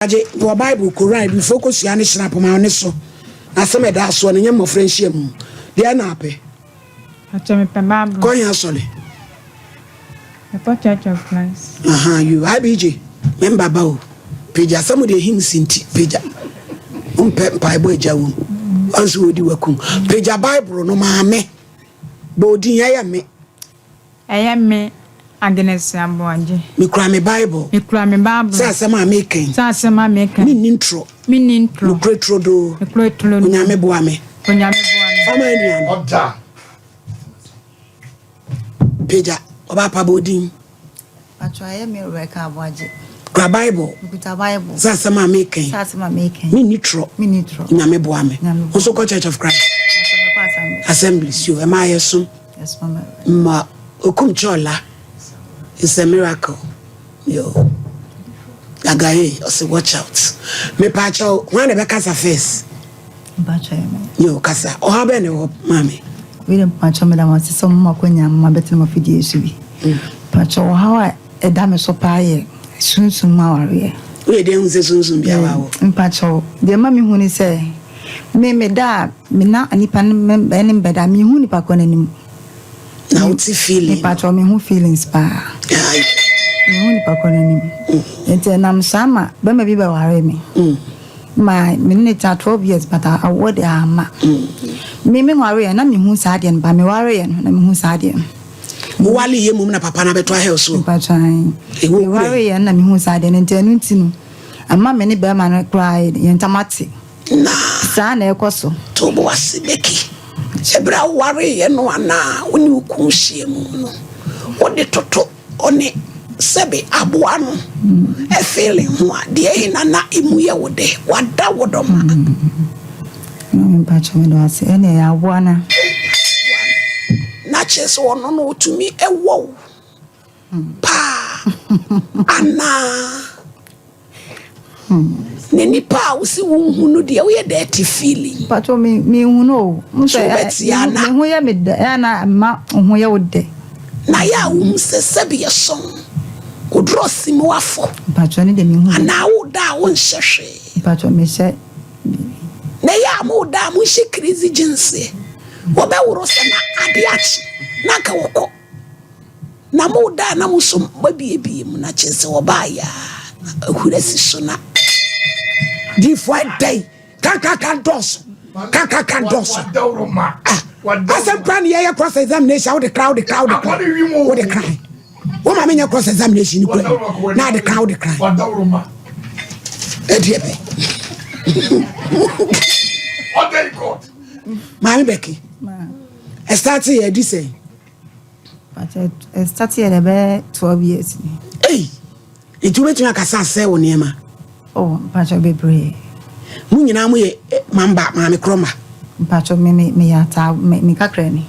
Agye wɔ Bible, Koran, Abibifoɔ kosua ne hyena poma ne so na asɛm a ɛda soɔ no nyɛ mmɔfra nhyiamu. Deɛ na apɛ? Pakyɛ mepɛ Bible. Kɔ he asɔre? Mekɔ Church of Christ. Aha you IBJ member ba o. Pagya asɛm deɛ hymns nti pagya. Wompɛ mpaebɔ agya wom. Wanso wɔdi wakum. Pagya Bible no maame. Bɔ odin ɛyɛ me. Ɛyɛ me, Agnes Aboagye. Mekura me Bible. Mekura me Bible. Sɛ asɛm a meka yi. Sɛ asɛm a meka yi. Menni ntorɔ. Menni ntorɔ. Nokorɛ turodoo. Nokorɛ turodoo. Onyame boa me. Onyame boa me. Fa ma nua no. Ɔda. Pagya, ɔba pa bɔ odin. Pacho ayɛ me Rebecca Aboagye. Kura Bible. Mekuta Bible. Sɛ asɛm a meka yi. Sɛ asɛm a meka yi. Menni torɔ. Menni torɔ. Onyame boa me. Onyame boa me. Wo nso kɔ Church of Christ. Pacho mekɔ Assembly. Assembly si o, ɛma ayɛ som. Yes mama. Ma okum kyɔla. It's a miracle. Yo. Agaye, ɔse watch out. Mepa kyɛw, hwan na ɛbɛkasa first? Mpacho yɛ me. Yo, kasa. Ɔhaw bɛn na ɛwɔ hɔ, maame? Wei de mpacho meda mo ase sɛ mo ma kwanya ma bɛtena mo afidie so bi. Mpacho ɔhaw a ɛda me so paa yɛ sunsum mu awareɛ. Woyɛ dɛn hu sɛ sunsum bi awa wo? Mpacho deɛ ɛma mehu ne sɛ me meda a me na nipa no me ne me bɛda mehu nipa korɔ n'anim. Na wote feeling no? Mpacho mehu feelings paa. Mehu nipa korɔ n'anim. Nti ɛnam saa ma bɛma bi bɛware me. Ma me ne no tena 12 years but awoɔ deɛ amma. Me me nwareɛ na mehu saa adeɛ no ba me wareɛ no na mehu saa adeɛ no. Mo wale yɛ mum na papa no abɛto ahɛl so. Mpacho ae. Ɛwɔ Me kura. wareɛ na mehu saa adeɛ no nti ɛno nti no ama me ne bɛrima no koraa yɛn ntam ate. Na. Saa na ɛkɔ so. To bo ase Becky. Ɛberɛ a wowareeɛ no anaa wo ne wo kunu hyia mu no wode toto ɔne sɛbe aboa no feeling ho a deɛ he na na emu yɛ wo dɛ? Wada wo dɔ ma. Maame mpakyɛ meda wo ase ɛne ɛyɛ aboa no. Aboa no na kyerɛ sɛ ɔno no ɔtumi wɔ wo paa anaa? Na nipa a wosi wo nhu no deɛ woyɛ dɛ te feeling. Pacho me me nhu no o. Mo So sɛ wobɛte ana? Me ho yɛ me dɛ ɛyɛ na ma wo ho yɛ wo dɛ. Na yɛ a wohu sɛ sɛbi ɛsɔn wo drɔ si mu afɔ. Pacho ne deɛ me hu. Anaa wo da a wonhyɛ hwee. Pacho me hyɛ biribi. Na yɛ a mo da a monhyɛ crazy jeans wɔbɛworo sɛ na ade akye na anka wɔkɔ. Na mo da a na mo so moabiebie mu na kyerɛ sɛ wɔbaeɛ a na ahuri asi so na. Difoɔ ɛdɛn kankaka dɔɔso kankaka dɔɔso ah asɛm kora ne yɛyɛ cross examination wode kra wode kra wode kra wode kra wo ma menyɛ cross examination no kora na ade kra wode kra ɛdeɛ bɛ maame bɛki ɛstarte yɛ adi sɛn But ɛ start yɛ dɛ bɛyɛ 12 years ni. Ei! Nti wobɛtumi akasa asɛe wo nneɛma? Oh, mpakyɛ bebree. Mo nyinaa mo yɛ mamba, maame korɔ mma? Mpakyɛ me me meyɛ ataa me me kakra ni.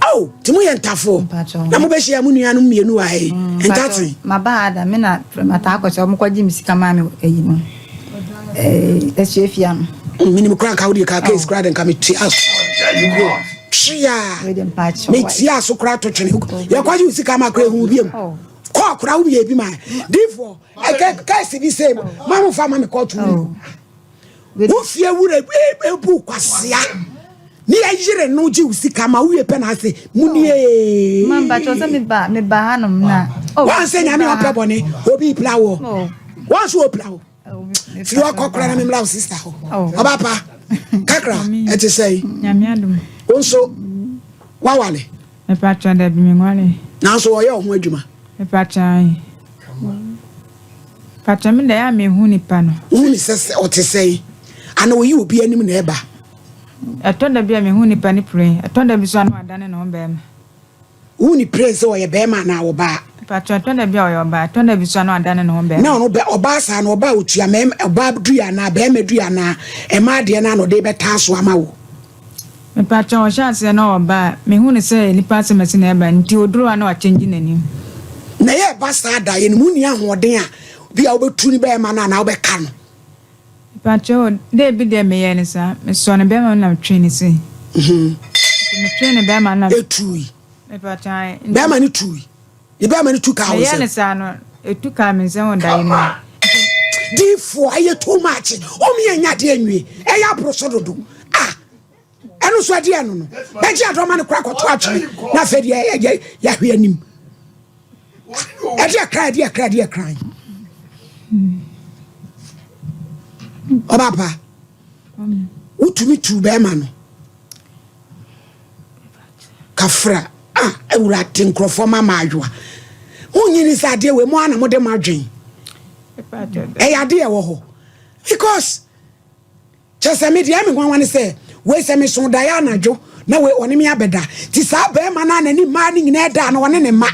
Oh, nti mo yɛ ntafoɔ? Mpakyɛ. Na mobɛhyia mo nuanom mmienu wɔ ha yi? Mm, Ntaten? Maba ha da, me na mataa kɔkyɛ wɔn kɔgye me sika maa me ayi no. Ɛɛ, asuafia no. Menim koraa nka wode ka case koraa de nka metua so. Tua. Metua so koraa to twene. Yɛkɔgye wo sika ma koraa ehu biam. Kɔɔ koraa wo yɛ bi ma. Difoɔ, ɛkɛ case bi sɛ ma mo fa ma me kɔɔto mu. Wo fie wura ebu kwasea. Ne yɛ yere no gye wo sika ma wowie pɛ na ase mu nie. Ma mpakyɛ sɛ meba meba hanom na. Wɔn sɛ nyame ɔpɛ bɔne obi pla wɔ. Wɔn so opla wo. Firi hɔ kɔ koraa na memmra wo sista hɔ. Ɔba pa, kakra, ɛte sɛn? Nyame adom. Wo nso, woawale? Mepakyɛ dabi menwale. Nanso wɔyɛ wo ho adwuma? Mepakyɛ ae. Pakyɛ me deɛ ɛyɛ a mehu nipa no. Wohu ne sɛ ɔte sɛn? Ana ɔyi obi anim na ɛba? Ɛtɔ da bi a mehu nipa no pire, ɛtɔ da bi nso a na wadane ne ho bɛrima. Wohu no pire sɛ ɔyɛ bɛrima anaa ɔbaa? Mpakyɛw, ɛtɔ da bi a ɔyɛ ɔbaa, ɛtɔ da bi nso a na wadane ne ho bɛrima. Na ɔno bɛ ɔbaa saa no, ɔbaa a ɔtua mɛɛma, ɔbaa dua anaa bɛrima dua anaa ɛmaa deɛ no a na ɔde bɛtaa so ama wo? Mepakyɛw, ɔhyɛ aseɛ na ɔwɔ ba a, mehu no sɛ nipa asɛm asi na ɛba, nti ɔduru hɔ a na wakyɛngye n'anim. Na ɛyɛ ɛba saa da, yɛnim wonni ahoɔden a bi a wobɛtu ne bɛrima no anaa wobɛka no. Mepakyɛw, dɛ bi deɛ meyɛɛ no saa, mesɔɔ ne bɛrima no na metwee no sei. Nti metwee ne bɛrima no na. Ɛtui. Mepakyɛw, ae. Nti. Bɛrima no tui. Ne bɛrima no tu kaa wo Meyɛɛ no nsam. saa no, ɛtu kaa me nsam wɔ daeɛ no mu. Nti. Diifoɔ ɛyɛ too much. Ɔmo yɛ nya adeɛ nwie. Ɛyɛ aboro so dodo. Ah, ɛno nso ɛdeɛ no no. Bɛgye adɔma no kora kɔto atwene. Na afei deɛ ɛyɛ yɛahwe anim. Ɛdeɛ kran, ɛdeɛ kran, ɛdeɛ kran. Ɔba pa, wotumi tu bɛrima no. Kafra, ah, awurade nkurɔfoɔ ma maayewa. Monyini sɛ adeɛ wei mo ana mode mo adwen. Ɛyɛ adeɛ ɛwɔ hɔ. Because kyɛ sɛ me deɛ me nwanwa ne sɛ wei sɛ meso daeɛ anadwo na wei ɔne me abɛda. Nti saa bɛrima no a n'ani mmaa no nyinaa da na ɔne ne mma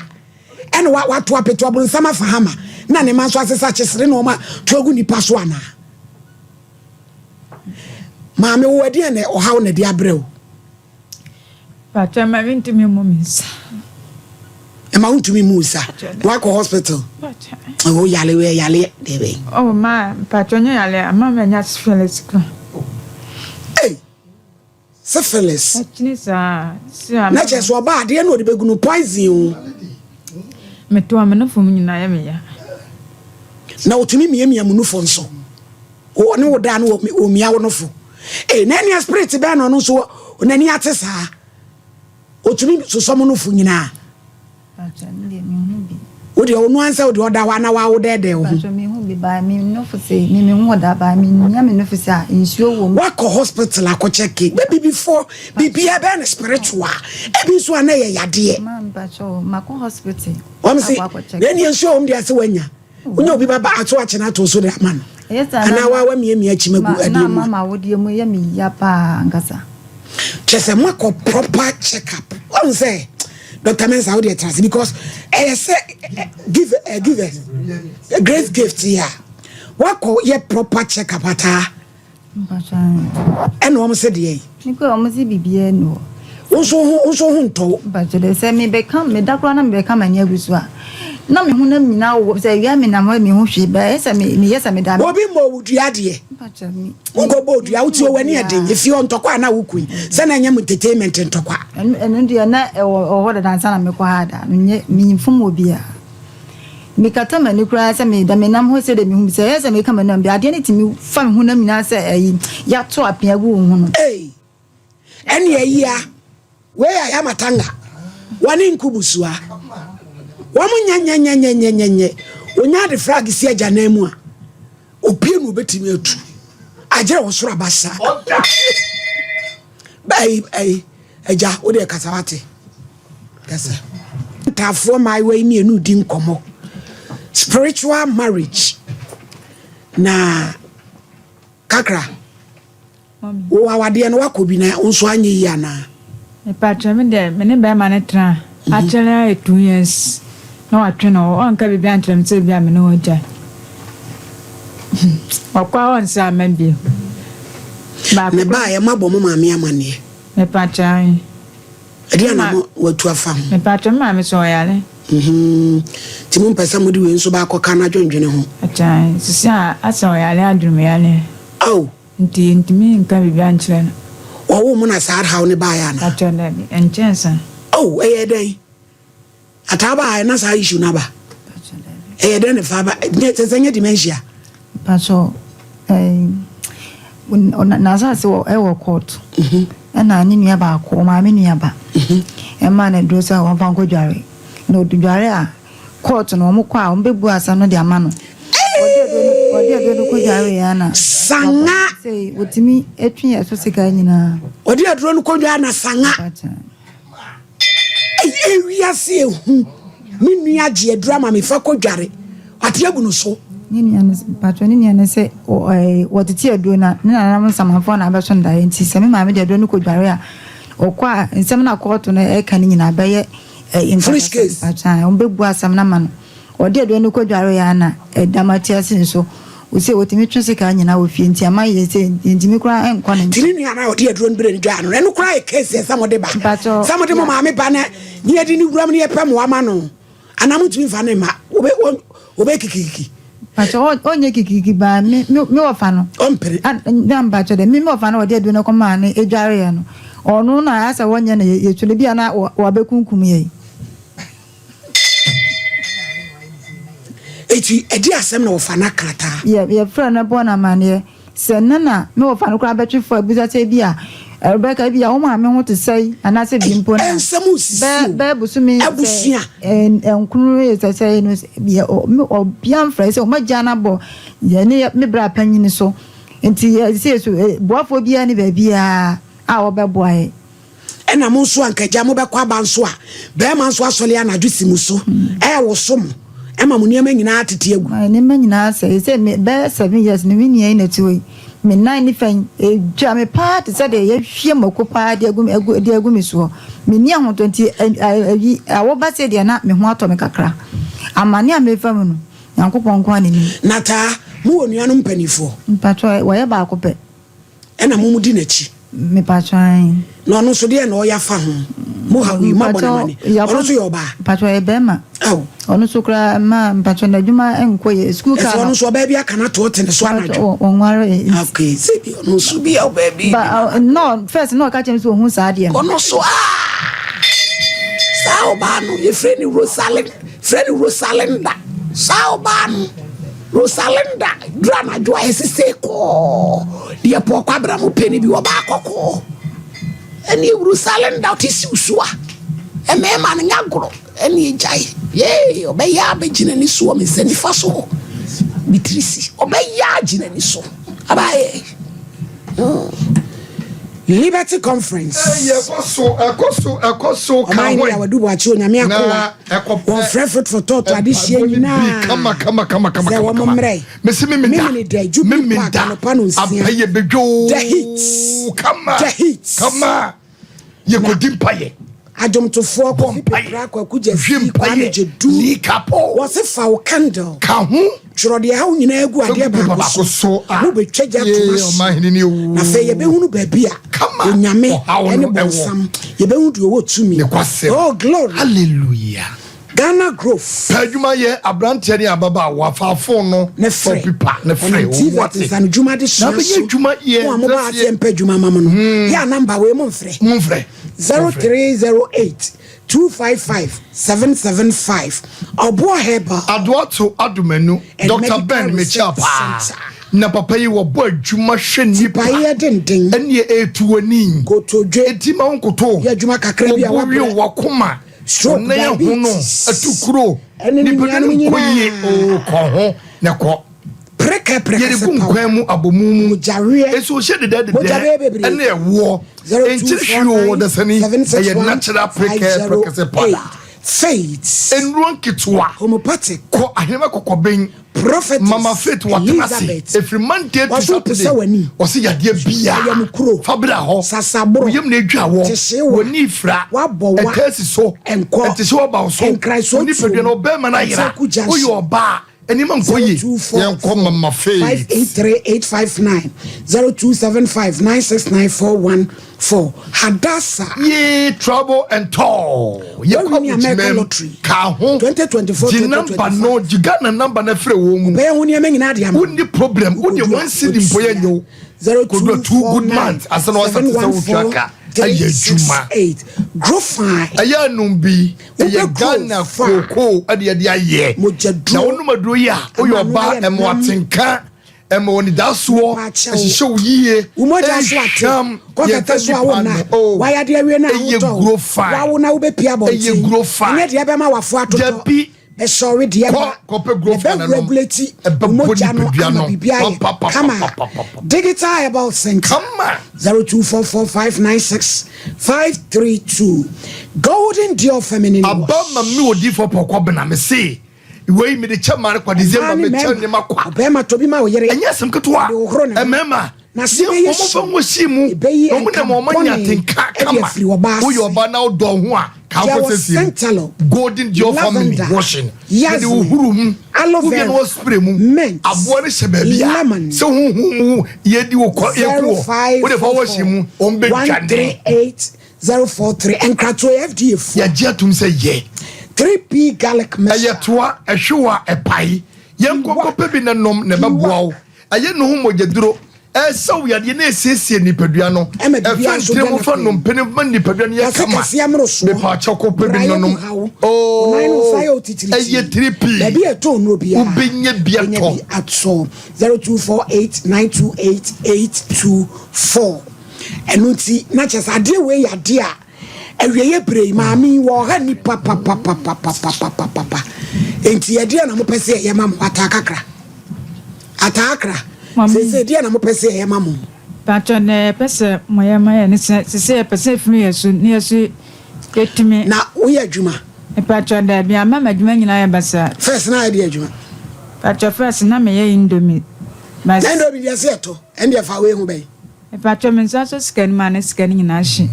ɛna wato apeto abonsam afa hama na ne mma nso asesa kyesere na ɔma to agu nipa so anaa. Maame wo ɛdeɛ na ɔhaw na de abrɛ wo. Pakyɛ ma mentumi mmu me nsa. Ɛma wontumi mmu nsa. Wakɔ hospital. Ɛwɔ yale wɔ yale deɛ bɛyi. Oh ma pakyɛ nyɛ yale ama manya syphilis ko. Hey, syphilis. Ɛkyini saa. Na kyerɛ sɛ ɔba adeɛ na ɔde bɛgu no poison o. Meto a me nufo mu nyinaa yɛ me ya. Na ɔtumi miamia mu nufo nso. Ɔne wo daa no ɔmia wo nufo. Ee na ɛnea spirit bɛn na ɔno nso n'ani ate saa. Ɔtumi sosɔ mo nufo nyinaa. Wo deɛ ɔno ansa wo deɛ ɔda hɔ ana wawo dɛɛdɛɛ wo ho. Wakɔ hospital akɔ check bɛbi before biribiara bɛyɛ no spiritual ebi nso a na ɛyɛ yadeɛ. Wɔn se na ɛnea nsuo wɔm deɛ ase wanya. Wonya obi baba ato akyena ato so de ama no. Anaa wa wamiamia akyima gu adeɛ mu. Ma wodeɛ mu yɛ me ya paa ankasa. Kyɛ sɛ moakɔ proper check up. Wɔn sɛ Dr. Mensah wo deɛ tena ase because ɛyɛ sɛ give give us a great gift yi a wakɔ yɛ proper check up ataa. Ɛna wɔn sɛ deɛ yi. Mekɔ wɔn sɛ biribiara ni hɔ. Nso ho ntɔ wo. Mpakyɛ dɛ sɛ mebɛka meda koraa na mebɛka m'ani agu so a na me ho nam nyinaa wɔ sɛ awia me nam hɔ me ho hwee bɛyɛ sɛ meyɛ sɛ meda. Obi mmɔ wo dua deɛ. Mpakyɛ me. Wonkɔ bɔ dua wotie w'ani ɛden efi hɔ ntɔkwa a na wokui sɛ na ɛnyɛ mo entertainment ntɔkwa. Ɛno deɛ na ɛwɔ hɔ dada ansa na mekɔ ha da menyɛ menyimfom wɔ bi a. Mekata m'ani koraa sɛ meda menam hɔ sɛ de mehu sɛ ɛyɛ sɛ meka m'ani am adeɛ no tumi fa me ho nam nyinaa sɛ ɛyi yɛato apea gu wo ho no. Ei ɛne ayia wei a yamatanga wɔne nkubusua wɔn nyɛnyɛnyɛnyɛnyɛnyɛ onya de flag si agya nan mu a opie na obetumi atu agyere wɔ soro abasa bɛyi ɛyi agya wo deɛ kasa wate kasa ntaafoɔ mmaayewa yi mmienu di nkɔmmɔ spiritual marriage na kakra wo awadeɛ no wakɔ bi na nso anyɛ yi anaa. Mepakyɛ me deɛ me ne bɛrima no tena akyɛrɛ ayɛ 2 years na watwe no ɔnka biribi ankyerɛ me sɛ bi a me ne wɔ gya ɔkɔ a ɔnsa ama bio. Ne baa yɛ mabɔ mo maame amanneɛ. Mepakyɛ ɛdeɛ na mo watu afa ho. Mepakyɛ me maame so ɔyare. Nti mompɛ sɛ mode wei nso baakɔka no adwendwene ho. Akyɛ sisi a asɛ ɔyare adwene Ao. Nti ntumi nka biribi ankyerɛ no. Wɔwo mo na saa haw ne baeɛ ana? Pakyɛ daabi ɛnkyɛnsa. Oh, ɛyɛ dɛn? Ataa baa na saa issue no aba. Ɛyɛ dɛn ne fa ba sɛ sɛ nyɛ dementia. Pakyɛ n'asase wɔ ɛwɔ court. Ɛna ne nua baako maame nua ba. Ɛma no aduro sɛ wɔmfa nkɔ dware. Na ɔde dware a court no wɔn kɔ a wɔn bɛbu asɛm no de ama no. Ɔde aduro no kɔ dware yɛ ana. Sanga. Sɛ wɔtumi atwi yɛ so sika nyinaa. Ɔde aduro no kɔ dware na sanga. Ewiase ehu me nua gye aduro ama me fa kɔ dware ate agu no so. Ne nua no patro ne nua no sɛ wɔtete aduro na ne nananom nsamanfoɔ na abɛso no daeɛ nti sɛ me maame de aduro no kɔ dware a ɔkɔ a nsɛm no akɔɔto no ɛka no nyinaa bɛyɛ fresh case. Wɔn bɛbu asɛm no ama no ɔde aduro no kɔ dware yɛ ana ɛdam ate ase nso wɔsɛ wɔtumi twe sika nyinaa wɔ fie nti ama yɛ sɛ ntumi koraa nkɔ ne nti ne nua no a ɔde aduro no berɛ no dwaa no ɛno koraa yɛ case sɛ mode ba sɛ mode mo maame ba na ne yɛde ne wuram ne yɛpɛ mmoa ma no anaa montumi mfa ne ma wobɛ kikikiki. Pakyɛ ɔnyɛ kikikiki baa me wɔfa no. Ɔmpere. Na mpakyɛ dɛ me wɔfa no ɔde aduro no kɔmaa no edwareɛ no ɔno na asɛ wɔnyɛ no yɛtu no bi a na wɔabɛkunkum yɛ. Eti ɛde asɛm na wɔfa no akrataa. Yɛ yɛfrɛ no bɔ no amaneɛ sɛ nna na me wɔfa no koraa bɛtwe fo abusa sɛ ebi a Rebecca ebi a wo maame ho te sɛn anaasɛ bi mpo na Nsɛm resisi bɛɛ o. bɛɛ bosome sɛ Abusua. nkono yɛ sɛ sɛ no yɛ ɔbea mfrɛ sɛ ɔma gya no abɔ yɛ ne me bra panyin so nti yɛ sɛ so boafoɔ biara ne baabiara a wɔbɛboa yɛ. Ɛna mo nso anka agya mobɛkɔ aba nso a, barima nso asɔre anadwo si mo so, ɛrewoso mo, ɛma mo nneɛma nyinaa tete agu. My nneɛma nyinaa asɛe. Seesei me bɛyɛ 7 years no me nua yi na ɛte hɔ yi. Me nan nifa yi, ɛtwa me paa te sɛ deɛ yɛahwie mako paa de agu agu de agu me soɔ. Menni ahotɔ nti ayi awo ba sei deɛ na me ho atɔ me kakra. Amane a merefa mu no, Nyankopɔn nko ara na nim. Nataa, mowɔ nuanom mpanimfoɔ? Mpakyɛw, wɔyɛ baako pɛ. Ɛna mo mudi n'akyi. Mepakyɛw ae. Na ɔno nso deɛn na ɔyɛ afa ho? Mo haw yi, moabɔ no amane. Ɔno nso yɛ ɔbaa? Mpakyɛw ɔyɛ bɛɛma. Ao. Ɔno nso koraa mma mpakyɛw n'adwuma nkɔ yie. Sukuu kaa no. Ɛsɛ ɔno nso ɔbaa bi aka no ato ɔte ne so anadwo. Mpakyɛw ɔnwaree. Okay, sɛ bi ɔno nso bi a ɔbaa bi. Ba no first na ɔka kyerɛ me sɛ ɔhu saa adeɛ no. Ɔno nso ah! Saa ɔbaa no yɛfrɛ no Rosalind, frɛ no Rosalinda. Saa ɔbaa no. Rosalinda duru anadwo a ɛsesei kɔɔ deɛ pɔɔ kwabena mo pɛ no bi ɔbaa kɔkɔɔ ɛne Rosalinda ɔte siw so a mmarima no nya gorɔ ɛne agyae yee ɔbɛyɛ abɛgyina ni so wɔ me nsa nifa so hɔ bitirisi ɔbɛyɛ agyina ni so abayɛ Liberty Conference. Ɛyɛ ɛkɔ so ɛkɔ so ɛkɔ so ka Ɔman ho ne Awadu Boakye Onyame na akoa. ɛkɔpɛ Wɔfrɛ fotfotɔɔto adehyeɛ mpaebɔ no bi nyinaa kama kama kama kama sɛ kama wɔn kama. mmrɛ. Mesi mimi da Memene da Jubilee mimi Park da anɔpa no nsia. apɛyɛ bedwo The Heat. kama The Heat. kama yɛkɔdi mpayɛ Adwomtofoɔ bɔ Kofi mpayɛ Pepra Kwaku hwie Gyasi Kwame mpayɛ Gyedu. likapo Wɔse fa wo candle. ka ho Twerɛ deɛ ɛha wo nyinaa gu adeɛ Egu pepa baako baako so. so a Mobɛtwa gya yee atom ahye. ɔman hene ni Na afei oo yɛbɛhunu baabi a kama Onyame ɔhaw ne no ɛwɔ bonsam yɛbɛhu deɛ ɔwɔ tumi. Nokwasɛm. Oh glory. Hallelujah. Ghana Growth. Pɛ adwuma yɛ aberanteɛ ne ababaawa fa phone no Ne fa frɛ. pipa ne frɛ Ɔnam wo TVET wate nsanodwuma na adesua bɛyɛ so. adwuma yɛ Mo a mobaa ntraseɛ aseɛ mpɛ adwuma ma mo no, yɛ a number wei momfrɛ. momfrɛ momfrɛ. 0308 255 775 Ɔboɔ Herbal. Adoato Adomanu, And Doctor Medical Ben mekyia Research paa Centre. na papa yi wɔbɔ adwuma hwɛ nnipa Tipaeɛ denden. ɛneɛ ɛtu w'ani Kotodwe. ɛti ma wo nkoto Yɛ adwuma kakra bi a wo bo wabrɛ. we wakoma Stroke, wo nan ahono diabetes. atu kuro Ɛne ne nipadua no nuanom nkɔ yie nyinaa. oo kɔ ho na kɔ Preka Yɛde prekasɛ gu power. nkwan mu abomu mu. Mogyaweɛ. Nso hyɛ dedɛ dedɛ Mogyaweɛ bebree. ɛne ɛwoɔ. Nkyere hwee o dasani ɛyɛ natural prekɛ prekɛsɛ powder. Faith. Nnuro nketewa. Homeopathic. Kɔ ahenema kɔkɔben. Prophetess. Mama Faith watena ase. Elizabeth. Ɛfiri Monday to Wɔso Saturday. pesa w'ani. Ɔse yadeɛ biaa. Ayamkuro. Fa bra hɔ. Sasaboro. Wo yam na edwa wɔ. Kyehyewa. W'ani fira. Wabɔ wa. Ɛtaa si so. Ɛnkɔ. Ɛte sɛ ɔba wo so. Nkraesoɔ Wo nipadua no tuom. ɔbɛɛma no ayera. Nseku junction. Woyɛ ɔbaa. Nneɛma nkɔ yie. Yɛnkɔ Mama Faith. 583859 0275 969414 Hadassah. Yee travel and tour. Yɛkɔ Wɔwini America abogyimam. lottery. Ka ho. 2024 Gye number 2025. no, gye Ghana number no frɛ wɔn mu. Ɔbɛyɛ ho nneɛma nyinaa de ama. Wonni problem. Wode one cedi mpo yɛ nyɛ wo. Kodu two good months ansa na wasate sɛ wotua ka. Ayɛ adwuma. 8 Grofine. Ɛyɛ anum bi. Wobɛ Ɛyɛ grow Ghana far. kookoo ɛde yɛde ayɛ. Mogyaduro. Na wonom aduro yi a, woyɛ Ama ano ɔbaa ayɛ ɛma nam. watenka, ɛma w'anidasoɔ, Mepa kyɛw. ɛhyehyɛ wo yie, Wo mogya so ate. ɛhwam, Kɔ yɛmfa kɛtɛ so a nipa wo nna. no. Oh, Wayɛ adeɛ awie na ɛyɛ ahotɔ wo. grow fine. Wawo na wobɛpie abɔnten. Ɛyɛ grow fine. Ɛnyɛ deɛ ɛbɛma w'afo atotɔ. Dabi. Bɛsɔre deɛ Kɔ, ba. kɔpɛ grow fine Ɛbɛ na nom. regulate Ɛbɛbɔ wo mogya no nipadua ama no. biribi ayɛ Pa, pa, pa, kama. pa, pa, pa, pa. Digital Herbal Center. Kama. 0244596532 Golden Dior Feminine Aba Wash. ma me odiyifoɔ pɔkɔ bena me se wei mede kyɛ mmaa no kwa Mmaa December ne mekyɛ mmarima. nneɛma kwa. Ɔbarima tɔ bi ma wo yere. Ɛnyɛ asɛm ketewa. Ɔde hohoro ne ho. Mmarima N'ase yɛ bɛyɛ wɔn fa hyew. ngo si mu. Ebeyi Na wɔn nka nam wɔn anya bɔne atenka de kama. afiri ɔbaa Woyɛ ase. ɔbaa na wodɔ wo ho a, ka Yɛwɔ nkɔ sɛsie mu. Centalo, Golden Dior family lavender, washing. Yɛde yasmin, wohuru mu. aloe Wowie na vera, wɔspray mu. mint, Aboa no hyɛ baabi a lemon. sɛ honhom mu yɛdi wo kɔ yɛku wɔ. Wode fa wash mu, wɔn 0544 bɛdwane. 138 043 Nkratoɔ yɛ FDA fo. Yɛagye atom sɛ yɛ. 3P garlic mixture. Ɛyɛ toa, ɛhwew a ɛpae. Yɛnkɔ nkɔpɛ bi na nom na ɛbɛboa wo. Ɛyɛ ne ho mogyaduro. Ɛsa wo yadeɛ na ɛsiesie nipadua no. Ɛma biribiara Ɛfa nso ntini da mu fa n'akwan mu. nnompe no ma nipadua no yɛ Kɛse kama. kɛseɛ mmorosoɔ. Mepaakyɛw kɔ pɛ bi Brayɛ mu nonom. haw. Wo nan ne wo nsa yɛ wo Oh, titiritii. ɛyɛ 3P. Baabi a ɛtɔ nnuro biara. Wobɛnya bi Wobɛnya atɔ. bi atɔ. 0248928824. Ɛno nti na kyerɛ sɛ adeɛ wei yɛ adeɛ a awieeɛ berɛ yi maame yi wɔha nnipa papapapapapapapa. Enti ɛdeɛ na mopɛ sɛ yɛyɛ ma mo ataa kakra. Ataa akra. Seesei deɛ na mopɛ sɛ yɛyɛ ma mo? Paatwɔ deɛ yɛpɛ sɛ moyɛ ma yɛn ne sɛ seesei yɛpɛ sɛ ɛfiri yɛn so na yɛn nso yɛtumi. Na woyɛ adwuma? Paatwɔ daabi ama m'adwuma nyinaa ayɛ basaa. First na ayɛ deɛ adwuma? Paatwɔ first na meyɛ indomie. Na indomie deɛ sɛ yɛtɔ ɛndeɛ fa wei ho bɛn? Mepakyɛw me nsa sɔ sika no mu a na sika no nyinaa hye.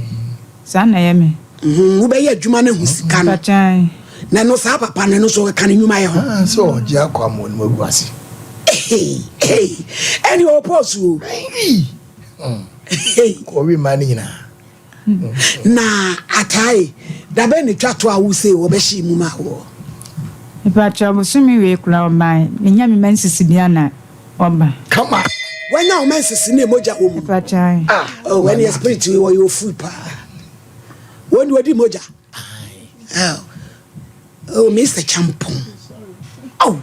Saa na ɛyɛ me. Mm, wobɛyɛ adwuma no ahu sika no. Mepakyɛw ae. Na ɛno saa papa no, ɛno nso ɔka ne nnwuma yɛ ho. Ah, sɛ ɔgye akɔ ama ɔnim agu ase. Hey, hey, ɛne ɔwɔ pɔs o. Hey. Hey. Kɔwe mmaa no nyinaa. Na atae, da bɛn na etwa to a wo sei wɔbɛhyee mu maa woɔ? Mepakyɛw bosome wei koraa ɔbae menya me menses bi a na ɔba. Kama. Wanya wo menses ne mogya wɔ mu no? Mepakyɛw. Ah, oh, ɛneɛ spirit wei wɔyɛ ofui paa. Wɔn de wɔdi mogya. Oh, oh, Mr. Champon. Oh.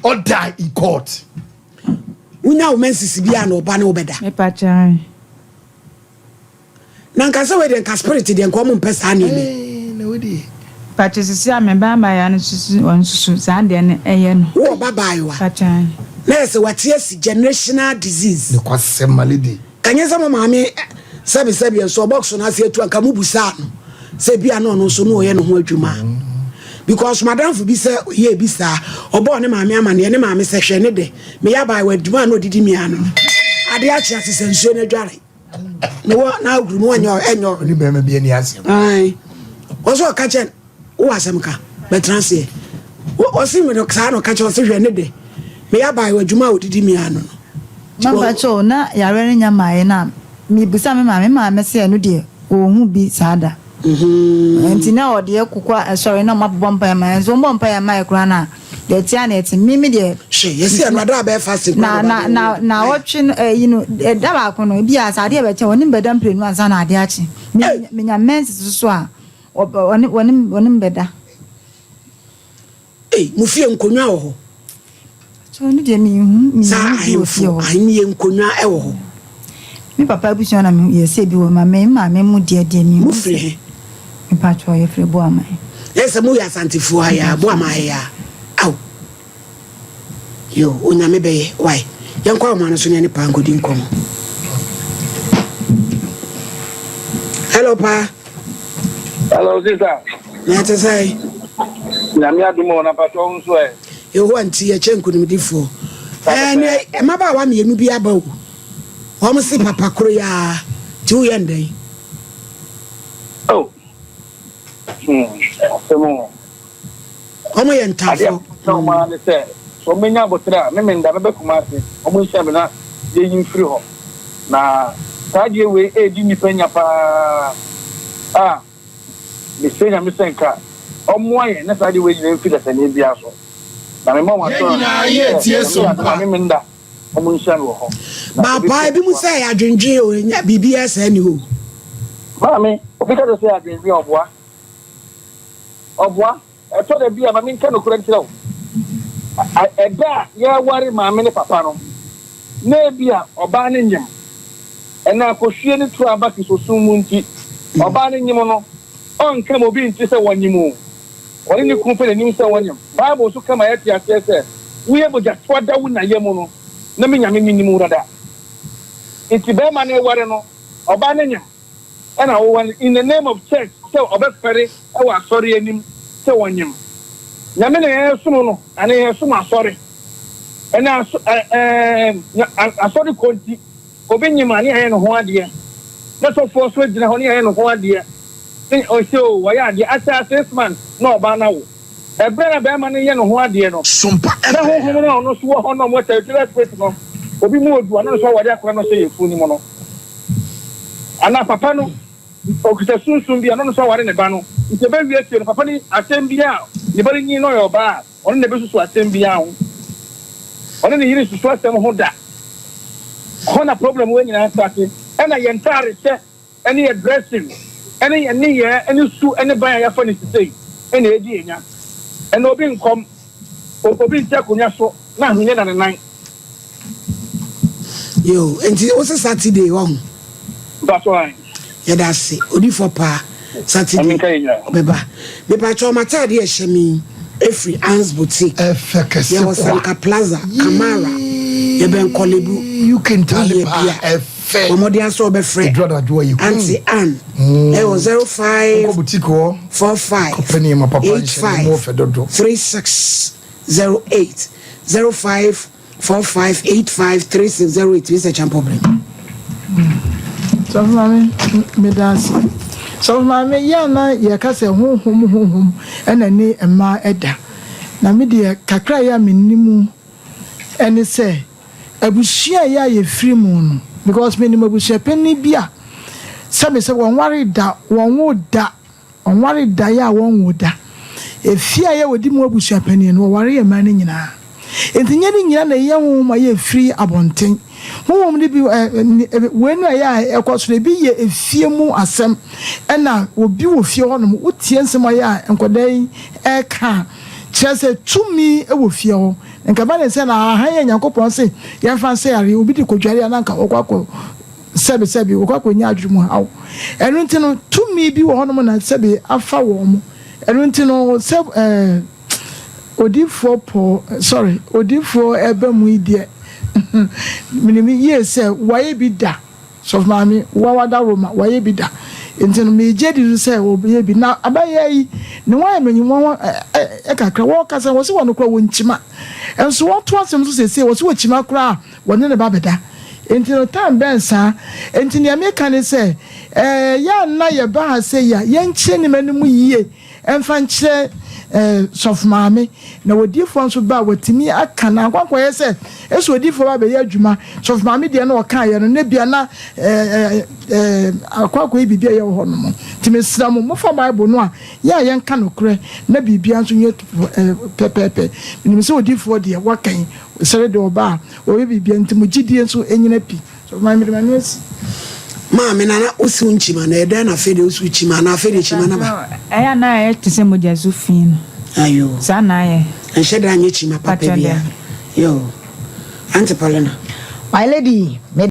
Ɔda in court. Wonya wo menses bi a na ɔba ne wo bɛda. Mepa kyɛw. Na nka sɛ wei deɛ nka spirit deɛ nka ɔmo mpɛ saa nneɛma yi. Eh, na wei deɛ. Pakyɛ sisi a me ba abaayewa no susu wɔn susu saa deɛ no ɛyɛ no. Wo wɔ ba baayewa. Pakyɛ. Na yɛ sɛ wate asi generational disease. Ne kwasɛm ma lady. Ka nyɛ sɛ mo maame sɛbi sɛbi nso ɔbɔkso no ase atu anka mo busaa no sɛ bi a na ɔno nso na ɔyɛ ne ho adwuma because madamfo bi sɛ ɔyɛ bi saa ɔbɔɔ ne maame amaneɛ ne maame sɛ hwɛ ne dɛ meyɛ abaayewa adwuma a na ɔdidi mi ano no adeɛ akye ase sɛ nsuo no adware na wɔ na ahuru mu ɔnyɛ ɛnyɛ ɔne bɛrima bi ani asɛm wɔn so ɔka kyɛ Wowɔ asɛm ka? Bɛtena aseɛ. Ɔse me no saa na ɔka kyerɛ ɔse hwɛ ne dɛ meyɛ abaayewa adwuma a ɔdidi me ano no. Mama mpakyɛw na yareɛ no nya maaeɛ na mebisa me maame, me maame se ɛno deɛ ɔnhu bi saa da. Nti na ɔde yɛ kokɔ asɔre na ɔmo abobɔ mpaeɛ ama yɛn nso ɔmo bɔ mpaeɛ ma yɛ koraa na deɛ ɛte a na ɛte me me deɛ. Hwɛ yɛsi ɛno ada abɛyɛ fasting koraa na na na na ɔtwe no ɛyi no ɛda baako no ebi a sɛ adeɛ bɛkyɛ wɔne mbɛda mprenu ansa na adeɛ akye me menya menses so a Wɔne wɔne wɔne me bɛda. Ei, mo fie nkonnwa wɔ hɔ? Kyɛw ne deɛ menhu menhu Saa bi wɔ fie ahemfo hɔ. ahenni nkonnwa wɔ hɔ. Me papa abusua na mehu yɛ sɛ bi wɔ ma me maame mu deɛ deɛ menhu Mo firi sɛ. he? Mepa kyɛw yɛfiri Boaman. Yɛ sɛ moyɛ Asantefoɔ ha yi a, Boaman ha yi a, ao. Yo, Onyame bɛyɛ, wai. Yɛnkɔ ahoma no so ne yɛne Paa nkɔdi nkɔmmɔ. Hello, Paa. Hello, sister. Na ɛte sɛ? Nyame adom o, na mpakyɛ wo nso ɛ? Yehowa nti yɛkyɛ nkonimdifoɔ. Ɛɛ, mmabaawa mmienu bi aba o. Wɔn se papa koro yi ara, nti woyɛ ndɛn? Oh, hmm, asɛm o. Wɔn yɛ ntafo. Adeɛ a mɛka wɔn ara ne sɛ, sɛ wɔbɛnya aboterɛ a, me menda mɛba Kumasi, wɔn nhyia me na yɛnyi mfiri hɔ. Na saa adeɛ wei ɛredi nnipa nya pa ara a, mesrɛ Nyame sɛ nka ɔmmoa yɛn na saa adeɛ wei nyinaa mfiri dasani biara so. Na mema wɔn Yɛn assurance nyinaa yɛ sɛ tie Nyame so yɛ adom mpa. a, me menda wɔn nhyia me wɔ hɔ. Na Baapaa ɛbɛsi ebi mu aboa. sɛ ɛyɛ adwendwen o, ɛnyɛ biribiara saa ni hɔ o. Maame, obi ka kyerɛ sɛ ɛyɛ adwendwen a, ɔboa. Ɔboa. Ɛtɔ da bi a, ma menka nokorɛ nkyerɛ wo, ɛda a yɛreware maame ne papa no, na ebia ɔbaa no nyem. Ɛnna akɔhwie ne turo aba Kristosom mu nti, ɔbaa no nyem no, ɔnka ma obi nte sɛ wɔnyem o. Ɔne ne kunu pɛ na ɛnim sɛ wɔnyem. Bible nso ka ma yɛte aseɛ sɛ, Woyɛ mogyatoa da wo na yam no, na me Nyame menim wo dada. Nti barima no reware no, ɔbaa no nyem. Ɛna wowɔ no in the name of church sɛ ɔbɛfɛre wɔ asɔre anim sɛ ɔnyem Nyame na yɛsom no anaa yɛsom asɔre ɛna aso ɛɛ asɔre kɔ nti obi nyem a ne yɛayɛ ne ho adeɛ na sɔfoɔ so agyina hɔ ne yɛayɛ ne ho adeɛ ne ɔsɛ o wɔyɛ adeɛ akyɛ 6 months na ɔbaa no awo ɛberɛ na bɛrima no yɛ ne ho adeɛ no na honhom no a ɔno nso wɔ hɔ na ɔmo territorial spirit no obi mu odu ano nso awɔde akora no hyɛ yɛ funu no mu no anaa papa no ɔkita sunsum bi a ɔno nso aware ne ba no nti ɛbɛwie akyire no papa no asɛm bi a ne ba no nyin na ɔyɛ ɔbaa a ɔno na ɛbɛsusu asɛm biara ho. Ɔne ne yere susu asɛm ho da. Hɔ na problem wei nyinaa starte. Ɛna yɛn ntaare hyɛ ɛne yɛ dressing ɛne yɛn nneyɛɛ ɛne su ɛne ban a yɛafa no sisei ɛna ɛdi yɛn nya. Ɛna obi nkɔm, obi nte akonnwa so na ahweneɛ da ne nan. Yoo, enti wo se Saturday wɔ ho? Mpatsɔ ae. Yɛda ase odifoɔ paa Saturday ɔbɛba. Mepakyɛw m'ataade a ɛhyɛ me yi ɛfiri Ann's Boutique. Ɛfɛ kɛse Yɛwɔ kwa. Sanka Plaza, Kamara. Yɛbɛn Korle-Bu. UK ntaade Wohia paa bi a, ɛfɛ. bɔ mmɔden ara sɛ wobɛfrɛ Ɛduru anadwo a yɛ hu. Auntie Ann ɛwɔ 05 Monkɔ boutique hɔ 45 kɔpɛ nneɛma papa nhyɛ na emu 85 ɔfɛ dodo. 36 08 05 45853608 Mister Champɔbrɛ. Sɔfo Maame, meda ase. Sɔfo Maame, yɛ a na yɛka sɛ honhom honhom na ɛne mmaa da. Na me deɛ kakra a ɛyɛ a menim ne sɛ abusua a ɛyɛ a yɛfiri mu no, because menim abusua panin bi a sɛbe sɛ wɔnware da, wɔnwo da, Wɔnware da yɛ a wɔnwo da. Efie a yɛ wɔdi mu abusuapanin no, wɔware yɛ mmaa no nyinaa. Enti nyɛ ne nyinaa na ɛyɛ honhom a yɛ firi abɔnten. Honhom no bi ɛ, wei no a ɛyɛ a ɛkɔ so no, ebi yɛ efie mu asɛm. Ɛna obi wɔ fie hɔnom, wotie nsɛm a yɛ a nkwadaa yi ɛreka a, kyerɛ sɛ tumi wɔ fie hɔ. Nka ɛba ne sɛ na ahan yɛ Nyankopɔn se yɛmfa nsɛ yareɛ, obi de kɔdware a na nka ɔkɔ akɔ Sɛbesɛbe, wɔkɔ akɔnya adwene mu haw. Ɛno nti no, tumi bi wɔ hɔnom na sɛbe afa wɔn. Ɛno nti no, sɛ ɛɛ odiyifoɔ Paul, sorry, odiyifoɔ ɛba mu yi deɛ, menim yie sɛ wayɛ bi da. Sɔfo maame, wa wada Roma, wayɛ bi da. Nti no, megye di nso sɛ wɔbɛyɛ bi. Na abayɛ yi, ne ho ayɛ me nwanwa ɛ kakra. Wɔkasa, wɔse wɔn koraa wɔnkyima. Nso wɔto asɛm so seesei, wɔse wɔkyima koraa a, Wɔne no ba bɛda. Enti no time bɛn saa? Enti nea meka ne sɛ, ɛyɛ a na yɛba ha sei a, yɛnkyerɛ nneɛma no mu yie mfa nkyerɛ sɔfo maame. Na odiyifoɔ nso ba a, watumi aka no ankɔ ankɔyɛ sɛ ɛsɛ odiyifoɔ ba bɛyɛ adwuma. Sɔfo maame deɛ na ɔkaeɛ no, na ebia na akɔ akɔyɛ biribi a ɛyɛ wɔ hɔnom. Nti mesrɛ mo, mofa Bible no a, yɛ a yɛnka nokorɛ na biribiara nso nyɛ pɛpɛɛpɛ. Menim sɛ odiyifoɔ deɛ, waka yi, Sɛre deɛ ɔba a, ɔyɛ biribiara nti mo gyidie nso nyina pi. So maame mede m'ano asi. Maame nana wosi wo nkyima na ɛdɛn na afei deɛ wosi wo kyima anaa afei deɛ kyima no ba. Ɛyɛ a na ayɛ te sɛ mogya so fi no. Ayoo. Saa na ayɛ. Ɛnhyɛ da nyɛ kyima papa Pakyɛ bia. daabi. Yoo. Auntie Paulina. My lady, me.